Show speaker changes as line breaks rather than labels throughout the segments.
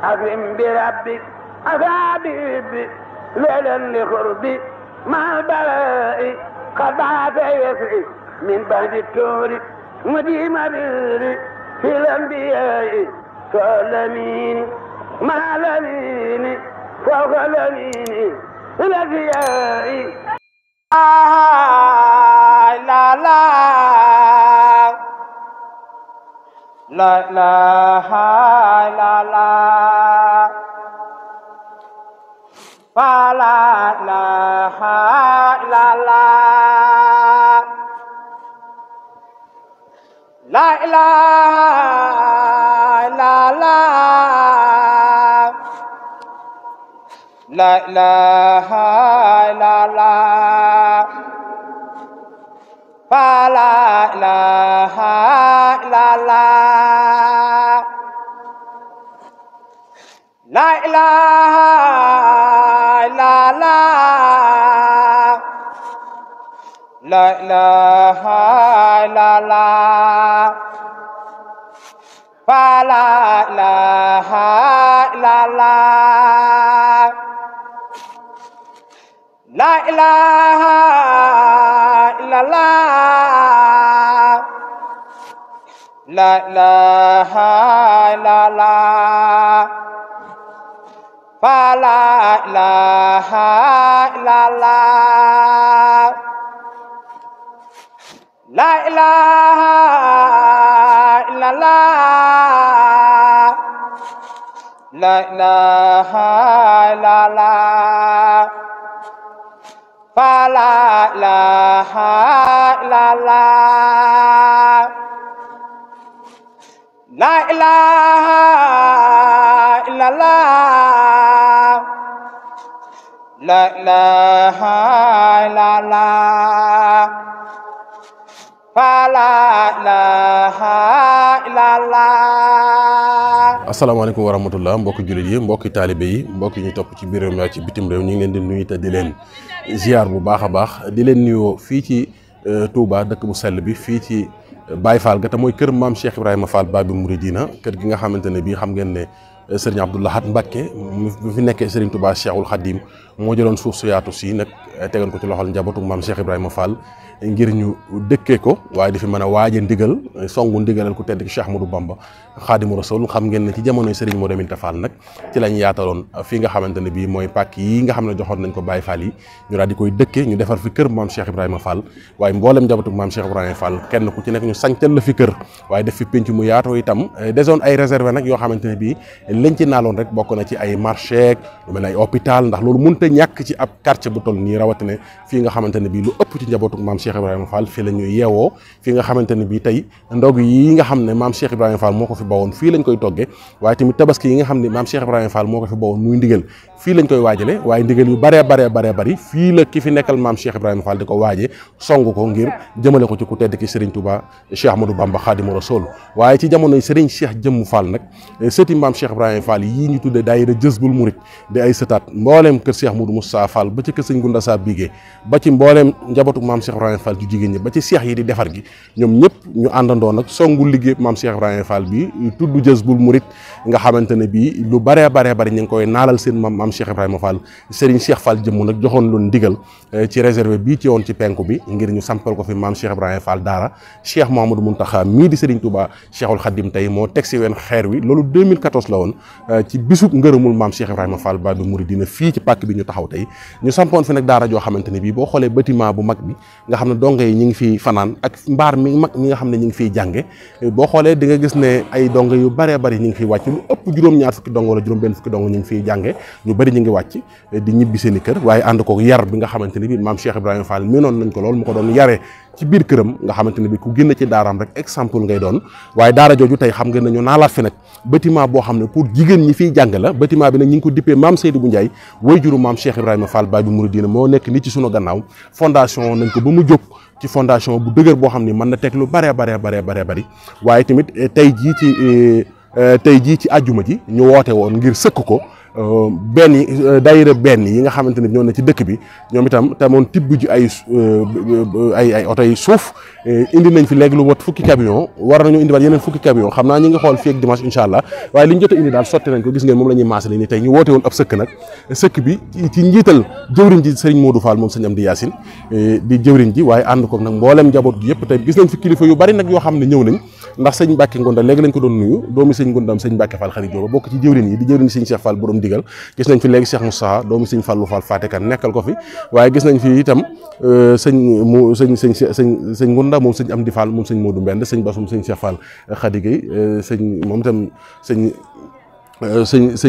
أكرم بربك أفابي ليلا لقربي مع البلاء قد بعث يسري من بعد التور مديم بيري في الأنبياء فالأمين مع الأمين فوق الأمين الأنبياء
لا لا لا لا لا لا فلا لا لا لا لا إله لا لا لا إله لا لا فلا إله لا لا لا إله لا لا لا إله لا لا فلا إله لا لا لا إله إلا الله لا إله إلا الله فلا إله إلا الله لا إله إلا الله لا إله إلا الله فلا إله إلا الله لا إله إلا الله لا إله إلا الله فلا إله إلا الله.
asalaamaaleykum wa rahmatullah mbokki jullit yi mbokki taalibe yi mbokki ñu topp ci biir réew mi ak ci bitim réew ñu ngi leen di nuyu te di leen ziar bu baax a baax di leen nuyoo fii ci Touba dëkk bu sell bi fii ci Baye Fall ga te mooy kër maam Cheikh Ibrahima Fall Babi Mouridina kër gi nga xamante ne bii xam ngeen ne Serigne Abdou Lahad Mbacké mu fi nekkee Serigne Touba Cheikhul Khadim moo jëloon suuf su yaatu si nag tegoon ko ci loxol njabootu maam Cheikh Ibrahima Fall ngir ñu dëkkee ko waaye di fi mën a waaje ndigal songu ndigalal ku tedd ki Cheikh Ahmadou Bamba Khadimu Rasul xam ngeen ne ci jamonoy Serigne Modou Aminta Fall nag ci lañ yaataloon fii nga xamante ne bii mooy pàkk yi nga xam ne joxoon nañ ko Baye Fall yi ñu daal di koy dëkkee ñu defar fi kër maam Cheikh Ibrahima Fall waaye mboolem njabootu maam Cheikh Ibrahima Fall kenn ku ci nekk ñu sañcal la fi kër waaye def fi penc mu yaatoo itam desoon ay réservé nag yoo xamante ne bii lañ ci naaloon rek bokk na ci ay marché lu mel ne ay hôpital ndax loolu mënut a ñàkk ci ab quartier bu toll nii rawatina fii nga xamante ne bii lu ëpp ci njabootu maam Cheikh Ibrahima Fall fii la ñuy yeewoo fii nga xamante ne bii tey ndog yi nga xam ne maam Cheikh Ibrahima Fall moo ko fi bawoon fii lañ koy toggee waaye tamit tabaski yi nga xam ne maam Cheikh Ibrahima Fall moo ko fi bawoon muy ndigal fii lañ koy waajale waaye ndigal yu baree bari fii la ki fi nekkal maam Cheikh Ibrahima Fall di ko waaje song ko ngir jëmale ko ci ku tedd ki Serigne Touba Cheikh Ahmadou Bamba Khadimu Rasul waaye ci jamonoy Serigne Cheikh Jëmm Fall nag sëti maam Cheikh Ibrahima Fall yii ñu tuddee daayira Jësbul Murid di ay sëtaat mbooleem kër Cheikh Modou Moussa Fall ba ci kër Sëñ Gunda Sa Bigé ba ci mbooleem njabootu maam Cheikh Ibrahima Fall ju jigéen ñi ba ci seex yi di defar gi ñoom ñëpp ñu àndandoo nag songu liggéey maam Cheikh Ibrahima Fall bi tudd Jësbul Murid nga xamante ne bii lu baree bari ñu ngi koy naalal seen maam Cheikh Ibrahima Fall Serigne Cheikh Fall Jëmm nag joxoon loon ndigal ci réservé bii ci woon ci penku bi ngir ñu sampal ko fi maam Cheikh Ibrahima Fall daara Cheikh Mouhamadou Mountakha mii di Serigne Touba Cheikhul Khadim tey moo teg si wen xeer wi loolu 2014 la woon ci bisub ngërëmul maam Cheikh Ibrahima Fall Babi Mouridina fii ci pàkk bi ñu taxaw tey ñu sampoon fi nag daara joo xamante ne bii boo xoolee bâtiment bu mag bi nga xam ne donge yi ñi ngi fiy fanaan ak mbaar mi mag ñi nga xam ne ñi ngi fiy jànge boo xoolee di nga gis ne ay donge yu baree bari ñi ngi fiy wàcc lu ëpp juróom-ñaar fukki dong wala juróom benn fukki dong ñi ngi fiy jànge ñu bëri ñi ngi wàcc di ñibbi seen i kër waaye ànd ko yar bi nga xamante ne bii maam Cheikh Ibrahima Fall mënoon nañ ko lool mu ko doon yaree ci biir këram nga xamante ne bi ku génn ci daaraam rek exemple ngay doon waaye daara jooju tey xam nga nañu naalaat fi nag bâtiment boo xam ne pour jigéen ñi fiy jàng la bâtiment bi nag ñi ngi ko dippee maam Seydou bu Ndiaye way juru maam Cheikh Ibrahima Fall Babi Mouridina moo nekk ni ci sunu gannaaw fondation nañ ko ba mu jóg ci fondation bu dëgër boo xam ne mën na teg lu bari waaye tamit tey jii ci tey jii ci àjjuma ji ñu woote woon ngir sëkk ko benn daayira benn yi nga xamante ne ñoo ne ci dëkk bi ñoom itam tamoon tibb ji ay oto yi suuf indi nañ fi léegi lu mot fukki camion war nañu indiwaat yeneen fukki camion xam naa ñi ngi xool fii ak dimanche incha allah waaye li ñu jot a indi daal sotti nañ ko gis ngeen moom la ñuy maasale ni tey ñu woote woon ab sëkk nag sëkk bi ci njiital jëwriñ ji Serigne Modou Fall moom sëñ Amdi Yaasin di jëwriñ ji waaye ànd ko nag mboolem njaboot gi yëpp tey gis nañ fi kilifa yu bari nag yoo xam ne ñëw nañ ndax sëñ Mbàkke Ngonda léegi lañ ko doon nuyu doomi sëñ Ngondam sëñ Mbàkke Fall xarit Jóoba bokk ci jëwriñ yi di jëwriñ sëñ Cheikh Fall borom digal gis nañ fi léegi Cheikh Moustapha doomi sëñ Fallu Fall Fatikan nekkal ko fi waaye gis nañ fi itam sëñ Ngunda moom sëñ Amdi Fall moom sëñ Modou Mbend sëñ Basum sëñ Cheikh Fall Khady Gueye moom itam sëñ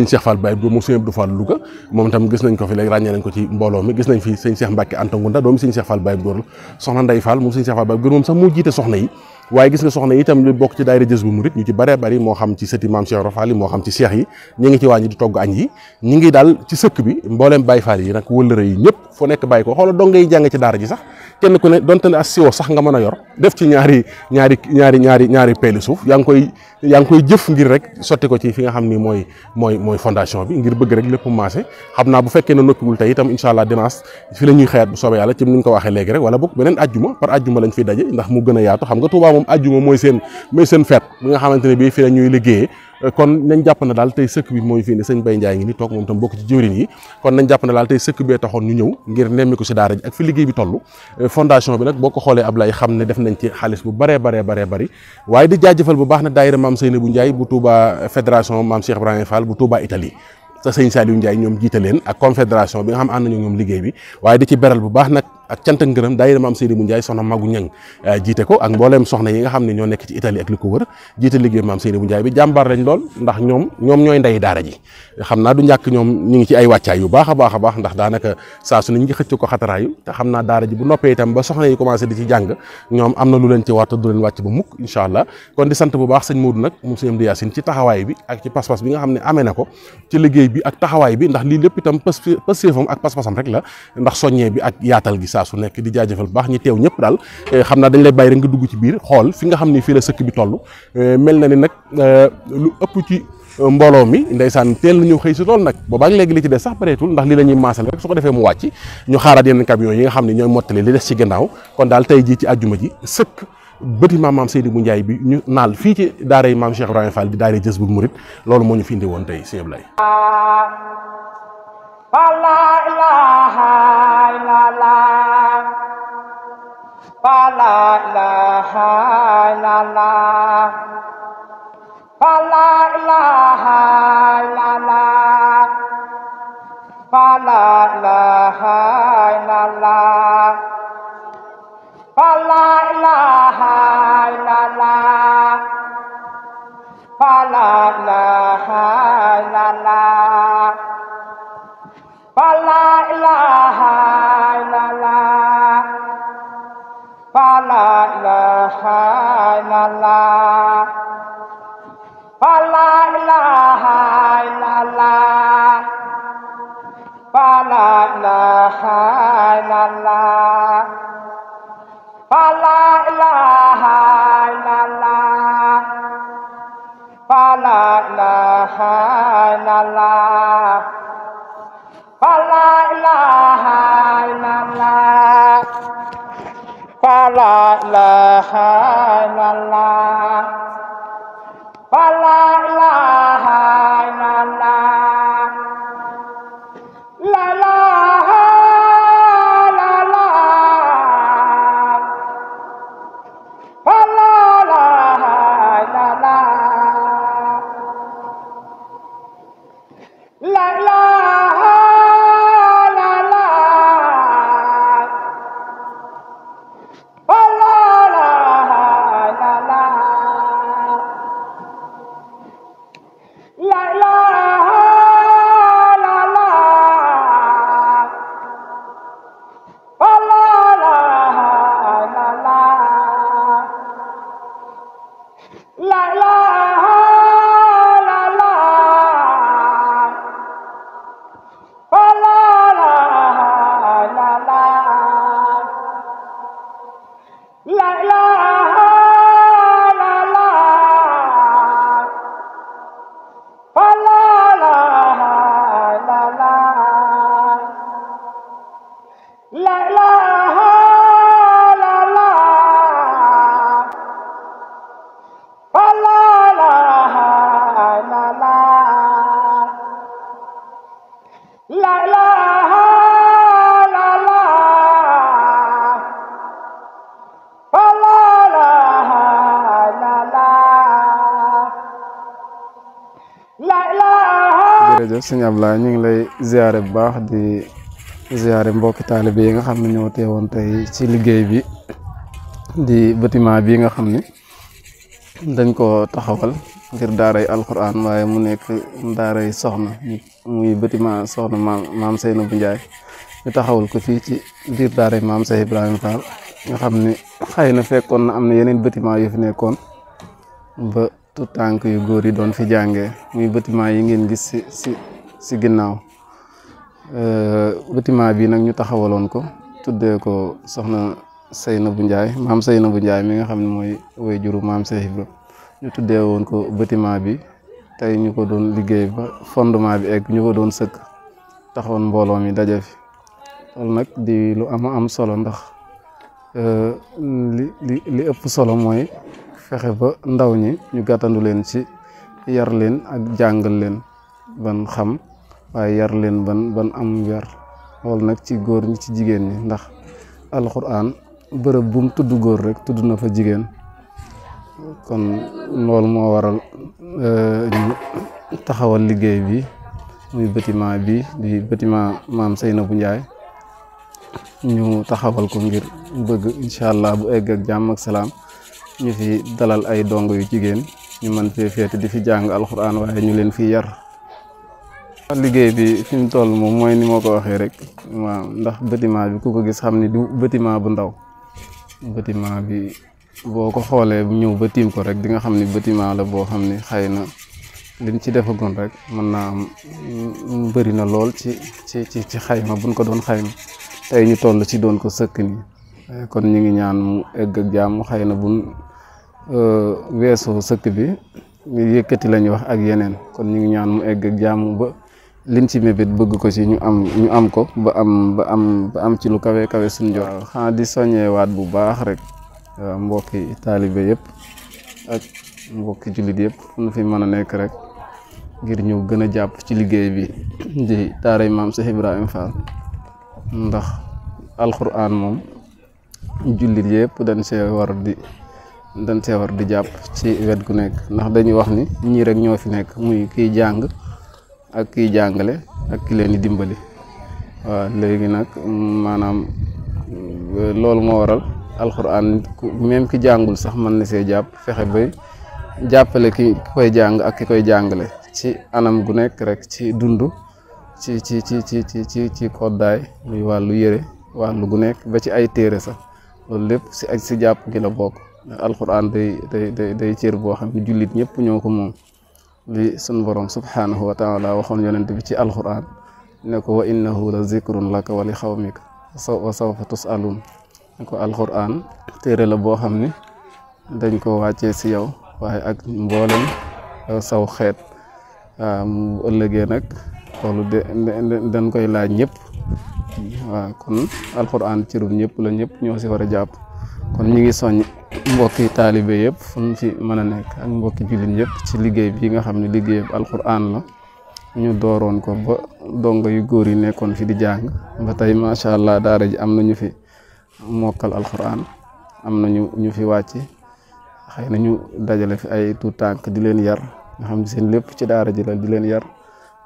Cheikh Fall Baye moom sëñ Abdou Fall Louga moom itam gis nañ ko fi léegi ràññee nañ ko ci mbooloo mi gis nañ fi sëñ Cheikh Mbacke Anta Ngunda doomu sëñ Cheikh Fall Baye Góor la soxna Ndey Fall moom sëñ Cheikh Fall Baye Góor moom sax moo jiite soxna yi waaye gis nga soxna yi itam ñu bokk ci daayira Jazbul Murid ñu ci bëree bëri moo xam ci sëti maam Cheikh Rafal yi moo xam ci Cheikh yi ñi ngi ci wàññi di togg añ yi ñi ngi daal ci sëkk bi mbooleem Baye Fall yi nag wëllëre yi ñëpp foo nekk bàyyi ko xoola dong ngay jàng ci daara ji sax kenn ku ne donte ne as siwo sax nga mën a yor def ci ñaari peeli suuf yaa ngi koy jëf ngir rek sotti ko ci fi nga xam ni mooy fondation bi ngir bëgg rek lépp maase xam naa bu fekkee ne noppiwul tey itam incha allah dimanche fi la ñuy xëyaat bu soobee yàlla ci ni ñu ko waxee léegi rek wala boog beneen ajjuma par ajjuma lañ fiy daje ndax mu gën a yaatu xam nga Touba moom ajjuma mooy seen fête bi nga xamante ne bii fi la ñuy liggéeyee kon nañ jàpp na daal tey sëkk bi mooy fii ne sëñ Baye Ndiaye ngi ni toog moom tam bokk ci jëwriñ yi kon nañ jàpp na daal tey sëkk bee taxoon ñu ñëw ngir nemmi ko si daara ji ak fi liggéey bi toll fondation bi nag boo ko xoolee Ablaye xam ne def nañ ci xaalis bu baree bari waaye di jaajëfal bu baax na daayira maam Seynabou Ndiaye bu Touba fédération maam Cheikh Ibrahima Fall bu Touba Italie te sëñ Saliou Ndiaye ñoom jiite leen ak confédération bi nga xam ànd nañu ñoom liggéey bi waaye di ci beral bu baax nag ak cant ak ngërëm daayira maam Seynabou Ndiaye soxna Magu Ñang jiite ko ak mbooleem soxna yi nga xam ne ñoo nekk ci Italie ak li ko wër jiite liggéey maam Seynabou Ndiaye bi jàmbaar lañ lool ndax ñoom ñooy ndey daara ji xam naa du ñàkk ñoom ñu ngi ci ay wàccaay yu baax a baax ndax daanaka saa su ne ñu ngi xëcc ko xataraayu te xam naa daara ji bu noppee itam ba soxna yi commencé di ci jàng ñoom am na lu leen ci war te du leen wàcc ba mukk incha allah kon di sant bu baax sëñ Modou nag moom sëñ Amdi Yaasin ci taxawaay bi ak ci pas-pas bi nga xam ne amee na ko ci liggéey bi ak taxawaay bi ndax lii lépp itam pëstéefam ak pas-pasam rek la ndax soññee bi ak yaatal gi saa su nekk di jaajëfal baax ñi teew ñëpp daal xam naa dañ lay bàyyi rek nga dugg ci biir xool fi nga xam ni fii la sëkk bi toll mel na ni nag lu ëpp ci mbooloo mi ndeysaan teel na ñëw xëy si lool nag boobaak léegi li ci des sax bareetul ndax lii la ñuy maasal rek su ko defee mu wàcc ñu xaaraat yeneen camion yi nga xam ne ñooy mottali li des ci gannaaw kon daal tey jii ci àjjuma ji sëkk bâtiment maam Seynabou Ndiaye bi ñu naal fii ci daara yi maam Cheikh Ibrahima Fall di daara Jazbul Murid loolu moo ñu fi indi woon tey sëñ Ablaye
la ilaha illallah la ilaha illallah la ilaha illallah la ilaha illallah la ilaha illallah la ilaha illallah la ilaha illallah la ilaha illallah la ilaha illallah la ilaha illallah la ilaha illallah la ilaha illallah la ilaha illallah la ilaha illallah la ilaha illallah la ilaha
jërëjëf sëñ Ablaye ñu ngi lay ziare bu baax di ziare mbokki taalibe yi nga xam ne ñoo teewoon tey ci liggéey bi di bâtiment bi nga xam ne dañ ko taxawal ngir daaray alquran waaye mu nekk daaray soxna muy bâtiment soxna maam Seynabou Ndiaye ñu taxawal ko fii ci biir daaray maam Cheikh Ibrahima Fall nga xam ne xëy na fekkoon na am na yeneen bâtiment yu fi nekkoon ba tout tànk yu góor yi doon fi jàngee muy bâtiment yi ngeen gis si ginnaaw bâtiment bi nag ñu taxawaloon ko tuddee ko soxna Seynabou Ndiaye maam Seynabou Ndiaye mi nga xam ne mooy waajuru maam Cheikh Ibrahima ñu tuddee woon ko bâtiment bi tey ñu ko doon liggéey ba fondement bi egg ñu ko doon sëkk taxawoon mbooloo mi daje fi loolu nag di lu am solo ndax li ëpp solo mooy fexe ba ndaw ñi ñu gàttandu leen ci yar leen ak jàngal leen ban xam waaye yar leen ban am yar loolu nag ci góor ñi ci jigéen ñi ndax alxuraan bërëb bu mu tudd góor rek tudd na fa jigéen kon loolu moo waral ñu taxawal liggéey bi muy bâtiment bi di bâtiment maam Seynabou Ndiaye ñu taxawal ko ngir bëgg incha allah bu egg ak jàmm ak salaam ñu fi dalal ay dongo yu jigéen ñu mën fee féete di fi jàng alxuraan waaye ñu leen fi yar. liggéey bi fi mu toll moom mooy ni moo ko waxee rek waaw ndax bâtiment bi ku ko gis xam ni du bâtiment bu ndaw bâtiment bi boo ko xoolee ñëw ba tiim ko rek di nga xam ni bâtiment la boo xam ni xëy na liñ ci defagoon rek mën naa am bëri na lool ci xayma buñ ko doon xayma tey ñu toll ci doon ko sëkk nii kon ñu ngi ñaan mu egg ak jàmm xëy na buñ weesoo sëkk bi yëkkati lañu wax ak yeneen kon ñu ngi ñaan mu egg ak jàmm ba liñ ci mébét bëgg ko ci ñu am ko ba am ci lu kawe suñ jot xanaa di soññewaat bu baax rek mbokki taalibe yëpp ak mbokki jullit yëpp fu nu fi mën a nekk rek ngir ñu gën a jàpp ci liggéey bi di daaray maam Cheikh Ibrahima Fall ndax alxuraan moom jullit yëpp dañ see war di jàpp ci wet gu nekk ndax dañuy wax ni ñii rek ñoo fi nekk muy kiy jàng ak kiy jàngale ak ki leen di dimbali waaw léegi nag maanaam loolu moo waral alxuraan même ki jàngul sax mën na see jàpp fexe bay jàppale ki koy jàng ak ki koy jàngale ci anam gu nekk rek ci dund ci koddaay muy wàllu yëre wàllu gu nekk ba ci ay téere sax loolu lépp si jàpp gi la bokk alxuraan day cër boo xam ne jullit ñëpp ñoo ko moom li sun borom subhanahu wa taala waxoon yonent bi ci alxuraan ne ko wa innahu la zikrun laka wa li xawmika wa sawfa tusalun ne ko alxuraan téere la boo xam ne dañ ko wàccee si yow waaye ak mboolem saw xeet waaw mu ëllëgee nag loolu dañ koy laaj ñëpp waaw kon alxuraan cërum ñëpp la ñëpp ñoo si war a jàpp kon ñu ngi soññ mbokki taalibe yëpp fu ñu fi mën a nekk ak mbokki jullit yëpp ci liggéey bi nga xam ne liggéey bi alxuraan la ñu dooroon ko ba dongo yu góor yi nekkoon fi di jàng ba tey macha allah daara ji am na ñu fi mokkal alxuraan am na ñu fi wàcc xëy na ñu dajale fi ay tuut tànk di leen yar nga xam ne seen lépp ci daara ji la di leen yar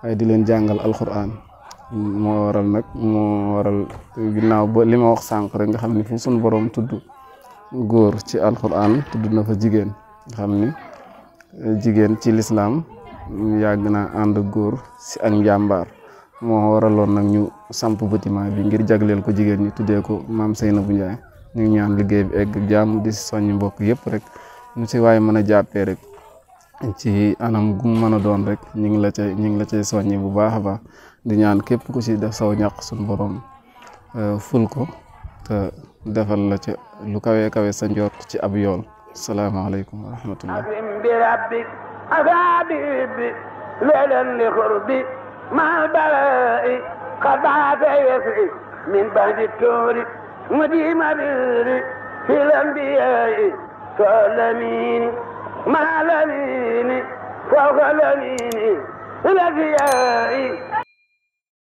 waaye di leen jàngal alxuraan moo waral ginnaaw ba li ma wax sànq rek nga xam ne fu suñu borom tudd góor ci alxuraan tudd na fa jigéen nga xam ni jigéen ci lislaam yàgg naa ànd góor si ak njàmbaar moo waraloon nag ñu samp bâtiment bi ngir jagleel ko jigéen ñi tuddee ko maam Seynabou Ndiaye ñu ngi ñaan liggéey bi egg jàmm di soññ mbokk yëpp rek ñu si waaye mën a jàppee rek ci anam gu mu mën a doon rek ñu ngi la cay soññi bu baax a baax di ñaan képp ku ci def saw ñàq suñu borom ful ko te defal la ca lu kawe sa njort ci ab yool salaamaaleykum wa rahmatullah
bi rabbi asabi lelan li xurbi ma balai xabaate yasri min badi tuuri mudima biri fi lambiyai solamini ma lamini fawqa lamini الأزياء